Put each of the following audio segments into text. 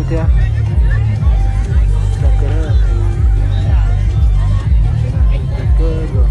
thiab. Tag kawg na, tag kawg dua.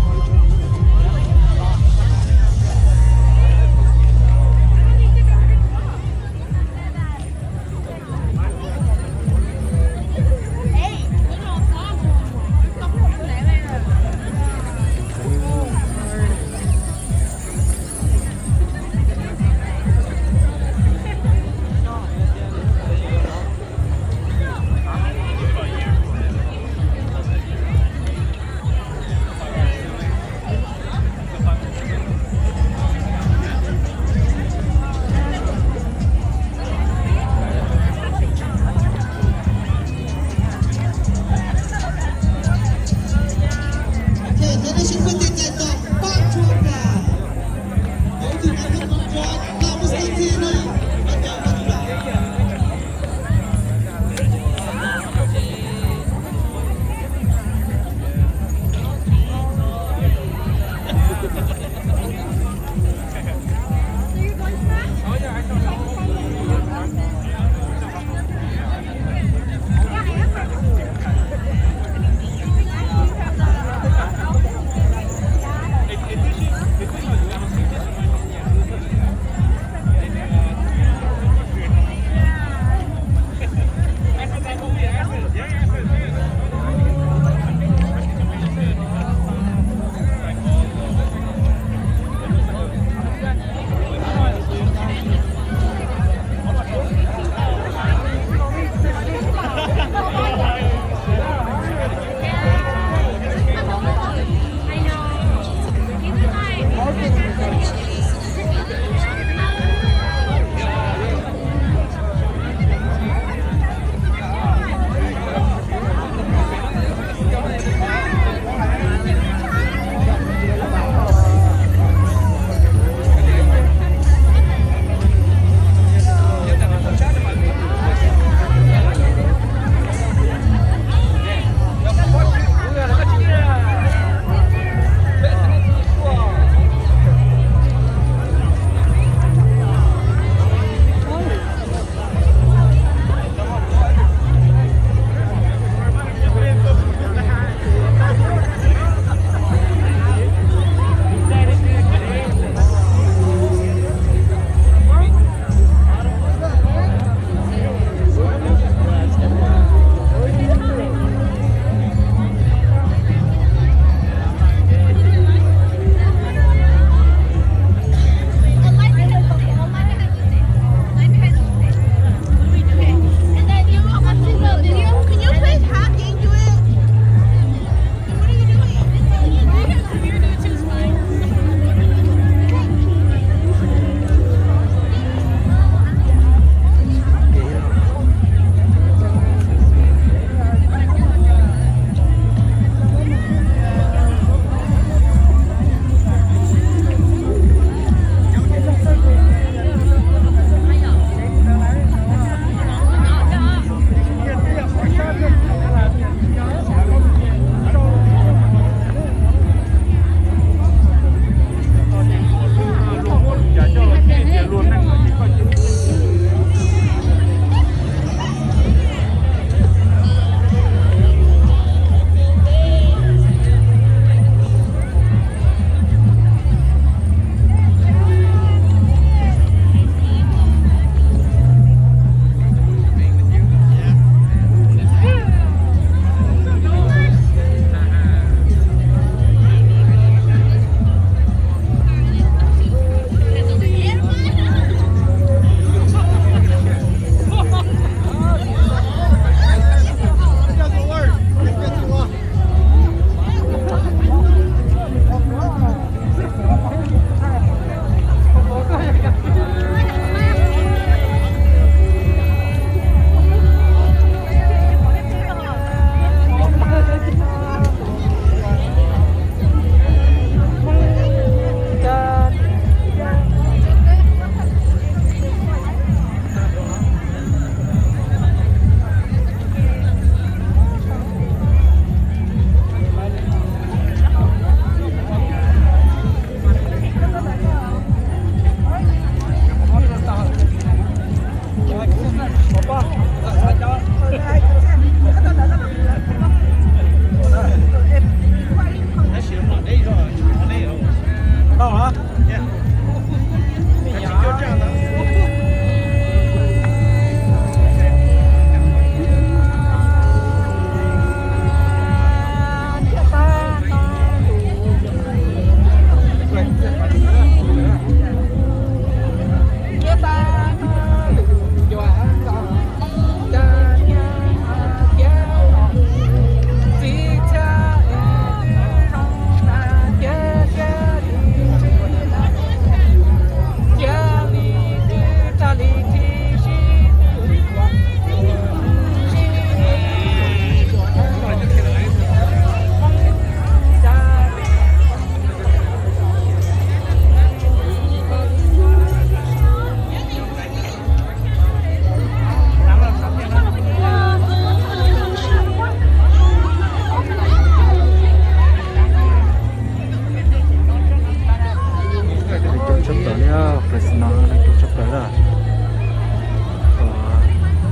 Coob tshaj plaws li, Fresno no coob tshaj plaws lawm.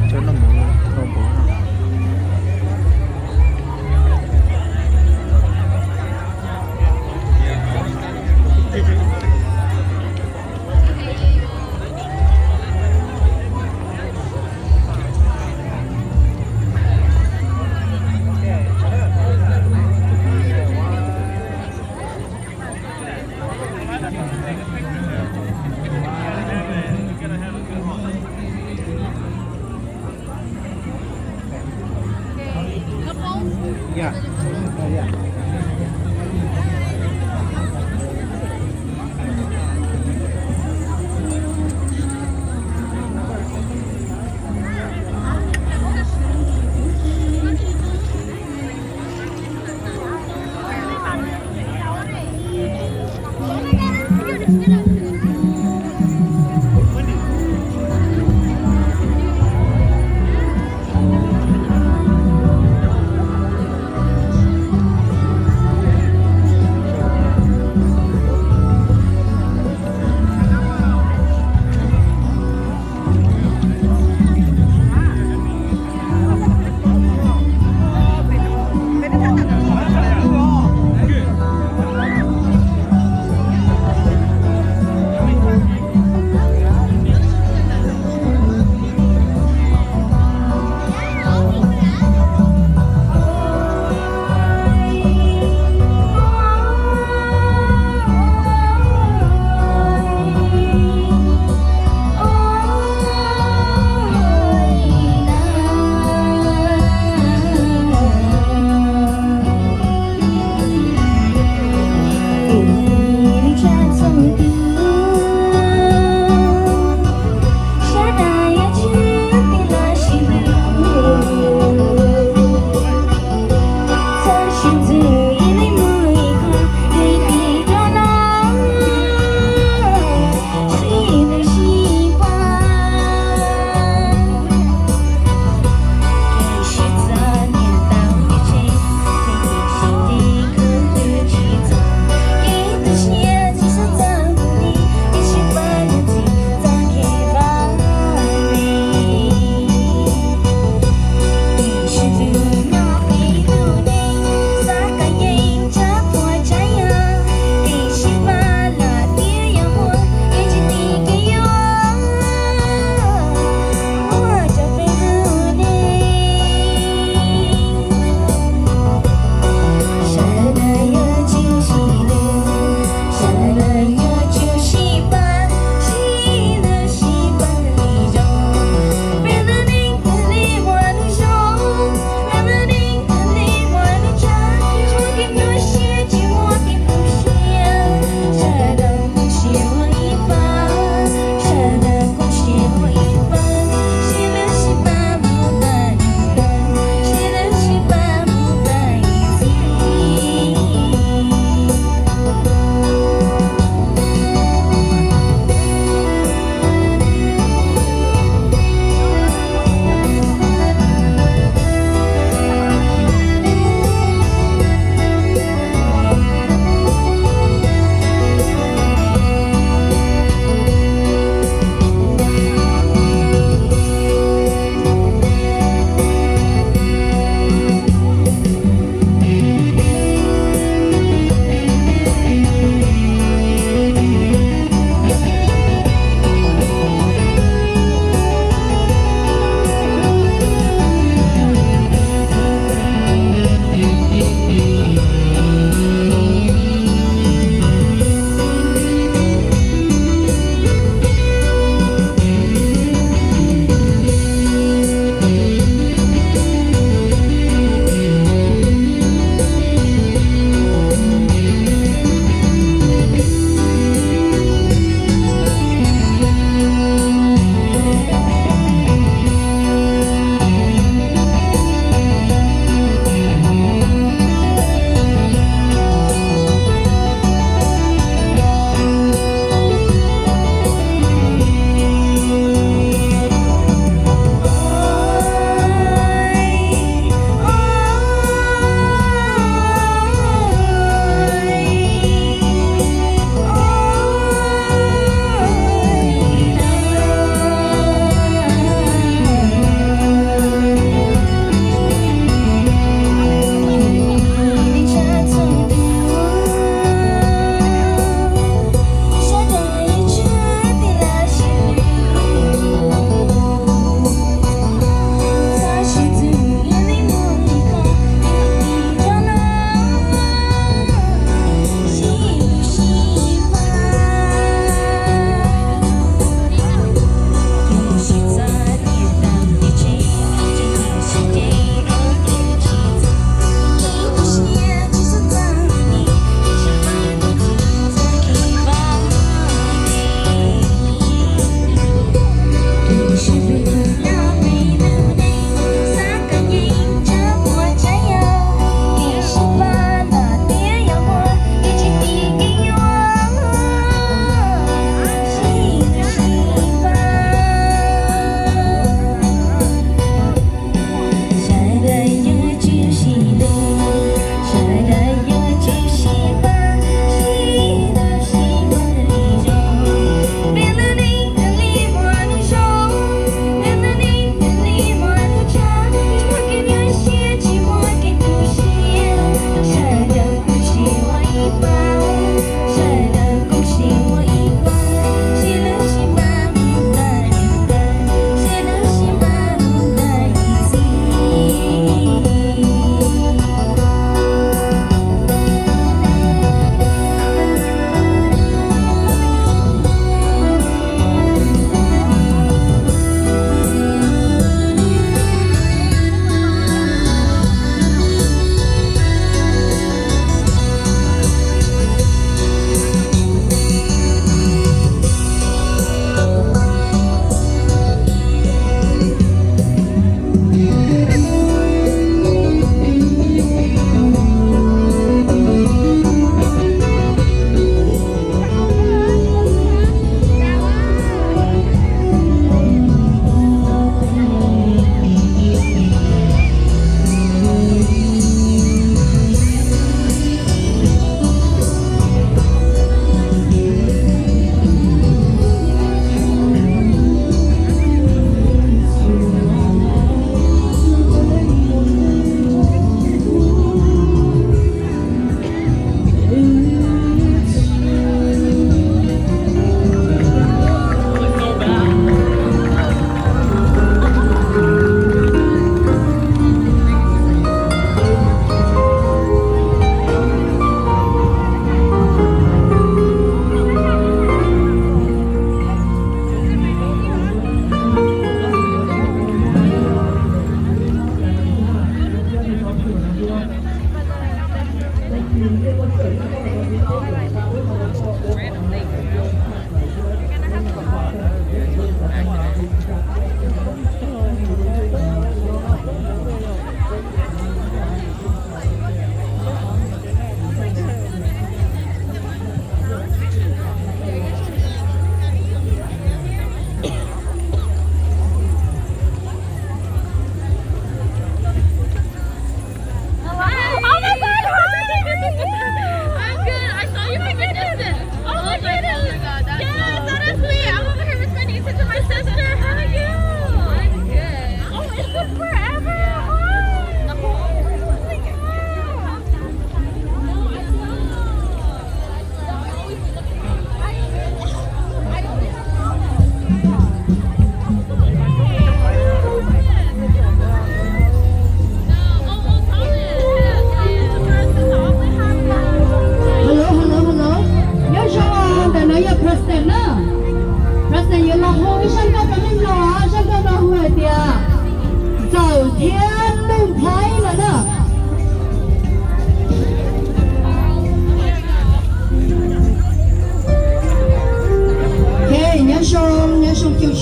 Cov noj mov tau npaum no.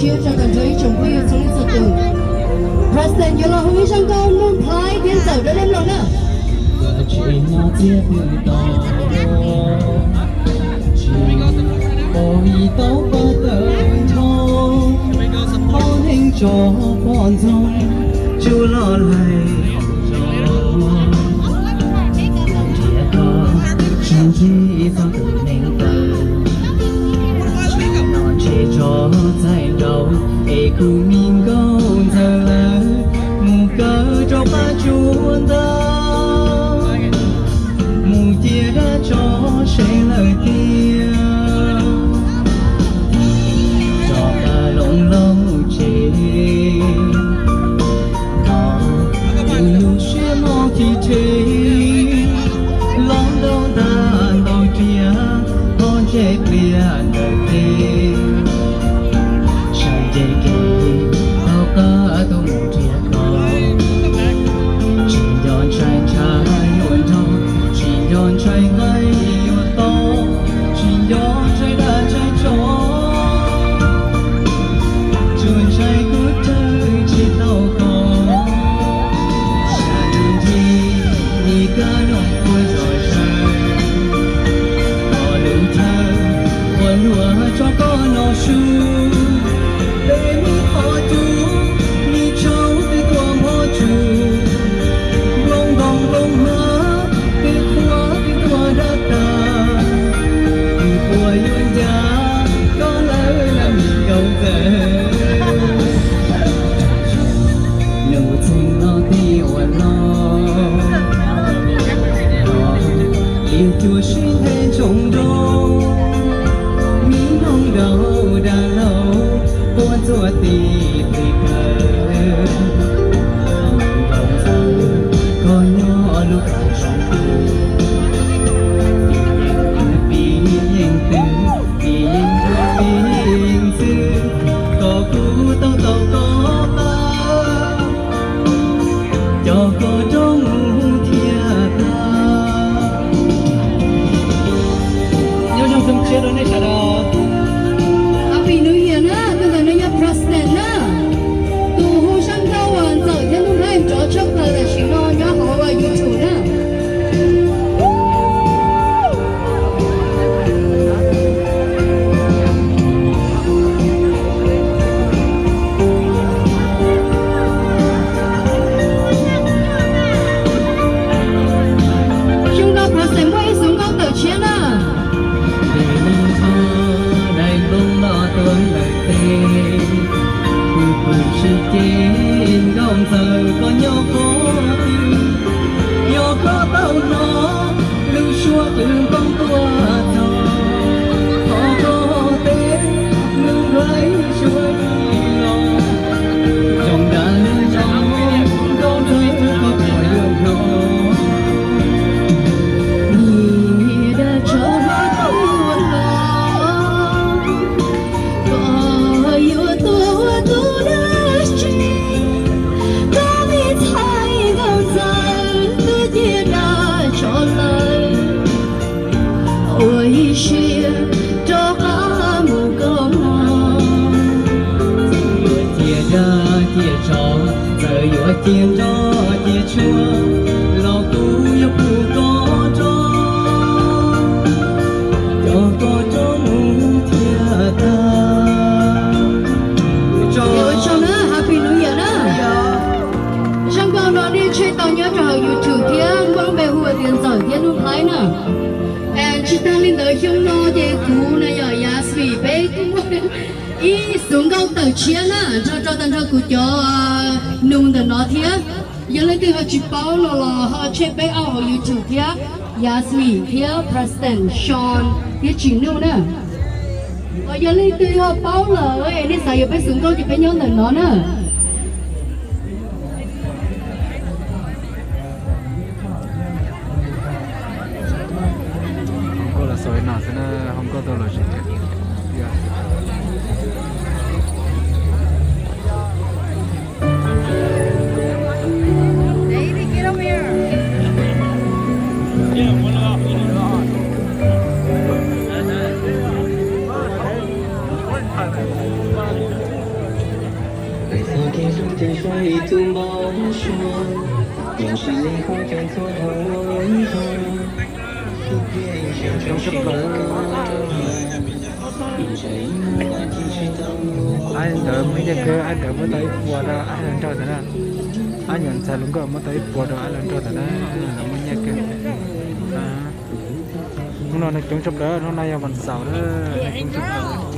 Yuav tso kom nrog ib tsoom phooj ywg txhua leej txhua tus. President yuav los hu ib zaj nkauj Nuj Nplhaib thiab Ntxawm rau nej mloog na. Tsis no txiaj twb tau, tsis pom ib tauv paj tawm nrho, poj neeg tso poj ntxoog, tsuj loj laig hauv zos. Nrhiav koj, sib ntsib txog tus neeg tawm, tsis no ntshe tso txhais nraud, es kuv me nkauj Ntxawm lawv mus kaw rau qab tsuas ntau, mus cia dab tsov seb lawm tiag. Tso tas loo lauj tsev, no kuv lub siab mob thib rhe, los ntau ntag ntau riam, pob ntseg pliag ntawm teb. Sawv nce kev taug qab tuaj mus nrhiav koj, tsis nco ntshai ntshav yuav nrog, tsis nco ntshai nqaij yuav to, tsis nco ntshai dab ntshai tsov, tsuas ntshai kuv raws tsis tau koj. Sab nrhib ib kab noog puag zog zaws, koj lub chaw ua luaj tso koj no su, peb me qhov cub, me tshauv twb tuaj npog tsuj, nplooj ntoo nplooj hmab, twb qhuav twb tuaj dab tas, twb puas yuav ncav koj lawm laj me nkauj Ntxawm. Nus txheej no tej uas los, liaj cuam sib nthe ntsoov nroo, me noog daus dag laug quaj txhua tim plig kawg. Nkauj Ntxawm, koj nyob lub qab zoo twg, tim yeej kwv tim yeej twg, tim yeej nruab tim yeej ntxwb, kom kuv tau tau koj qab, coj koj rov mus thiaj tag. Nyob zoo xeeb tshiab rau nej sawv daws. Happy New Year na, tus ntawm no yog President na, tus hu zaj nkauj uas Ntxawm thiab Nuj Nplhaib nrov tshaj plaws tam sim no nyob hauv YouTube na. Xyoo no President muaj ib xuv nkauj tawm tshiab na. Nws nug txog daim nplooj los tuaj lawm tes, pw pw tsis ces Nkauj Ntxawm koj nyob qhov twg, yog koj tau hnov lub suab qw npoo tuaj txog, thov koj teb Nuj Nplhaib suav dim los, zoo nram lub zos Nkauj Ntxawm koj puas yuav hnov. Niam dab tsov hlob twb los, koj yuav tuaj ua tus dab tsi, koj me ntxhais Nkauj Ntxawm twb cia dab tsov lawm, ua ib siab rov qab mus koj mog. Yuav cia dab cia tsov, Ntxawm yuav cia nroj cia tshuaj, los kuv yuav pub koj rov, coj koj rov mus thiaj tag. Ua tsaug na, Happy New Year na. Zaj nkauj no nej tshem tau nyob rau hauv YouTube thiab, nkauj npe hu tias Ntxawm thiab Nuj Nplhaib na. Tsis tag li ntawd, xyoo no ces kuv na yog Yasmine peb kuj muaj ib xuv nkauj tawm tshiab na, nrog rau tag nrho kuv cov nus ntawm no thiab. Yog leej twg ho tsis paub no los ho tshem peb auj hauv YouTube thiab, Yasmine thiab President Sean thiab Tsim Nuj na. Ho yog leej twg ho paub lawm es nej xav yuav peb xuv nkauj ces peb nyob ntawm no na. Nkauj los xaus li no xwb na, ho nkauj tau los tsev. Ab ntawd muaj nyiaj kawg, ab ntawd muab tau ib puas rau ab hluas nraug ntawd na. Ab nyuam ntxhais hluas nkauj muab tau ib puas rau ab hluas nraug ntawd na, lawv muaj nyiaj kawg. Hnub no neeg coob tshaj plaws, hnub no yog vas xaum na, neeg coob tshaj plaws.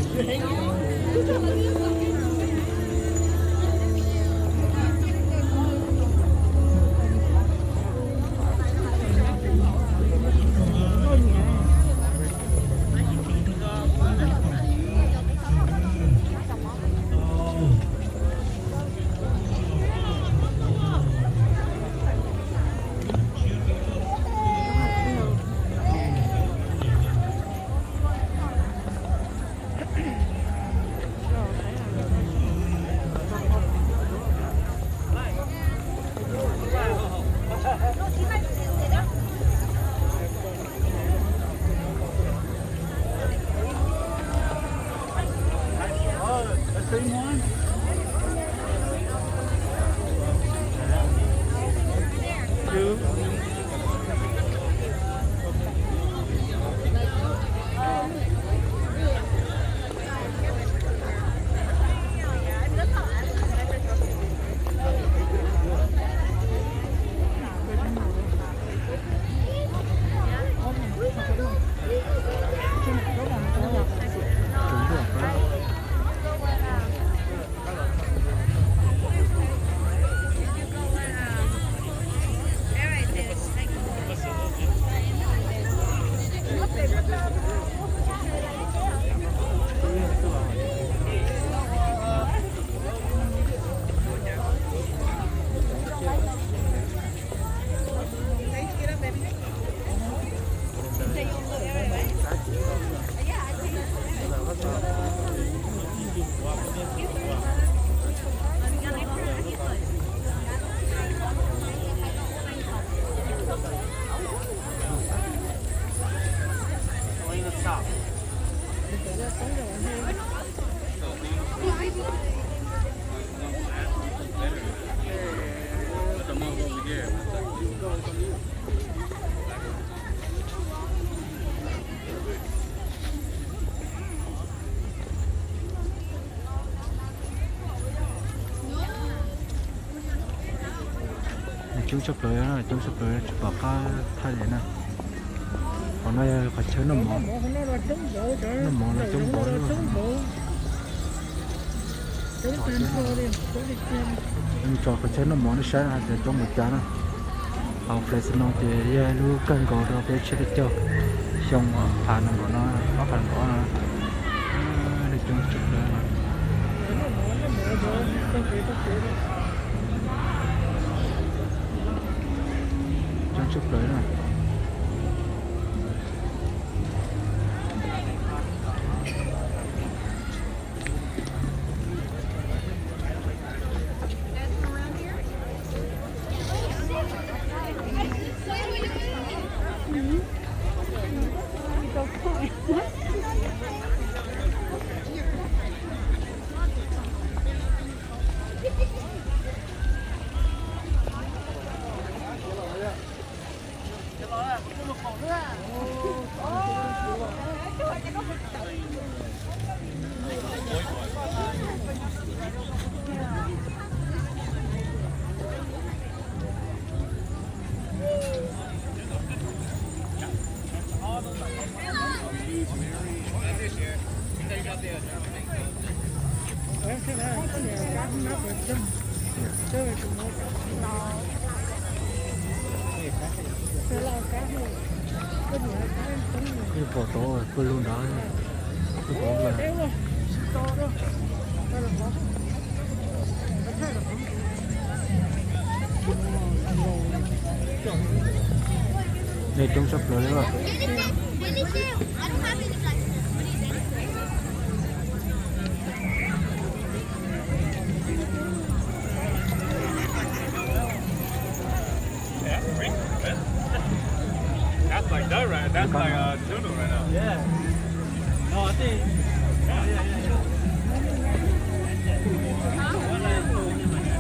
Coob tshaj plaws, coob tshaj plaws tsis pom qab thaij li na. Qhov no yog qhov chaw noj mov, noj mov no coob npaum li. Tso qhov chaw noj mov nej saib hais tias coob npaum cas na. Hauv Fresno ces yog ib lub kawg nkaus rau peb tsiab peb caug xyoo, phav nees nkaum no, ob phav nees nkaum no. Coob tshaj plaws na. Pom tau pawg lug nrad, pom lawm. Nej coob sab plaws li. That's like that, right? That's like uh, tuna right now. Yeah. No, I think. Yeah, yeah, yeah, yeah.